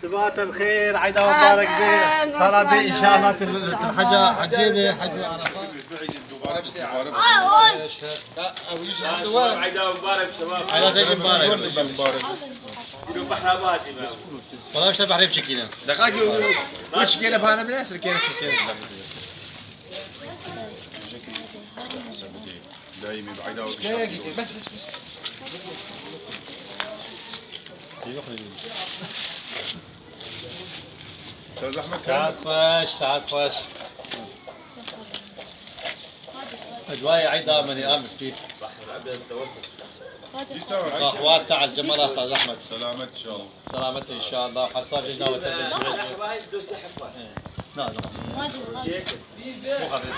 سباتا بخير، عيدا مبارك بيه، صار بيه ان شاء الله الحاجة حجيبه حجي عرفات. عيدا مبارك شباب. عيدا مبارك. يلو بحر بادي. والله مش بحري بشكينا. دقائق وش كينا بهانا بناس كينا كينا. دايما بعيدا. بس بس بس. استاذ احمد. ساعات خوش، ساعات خوش. اجواء عيدا من امس فيه. اخوات تاع الجمال استاذ احمد. سلامة ان شاء الله. سلامتك ان شاء الله حصل لنا. لا لا. مو خفيف.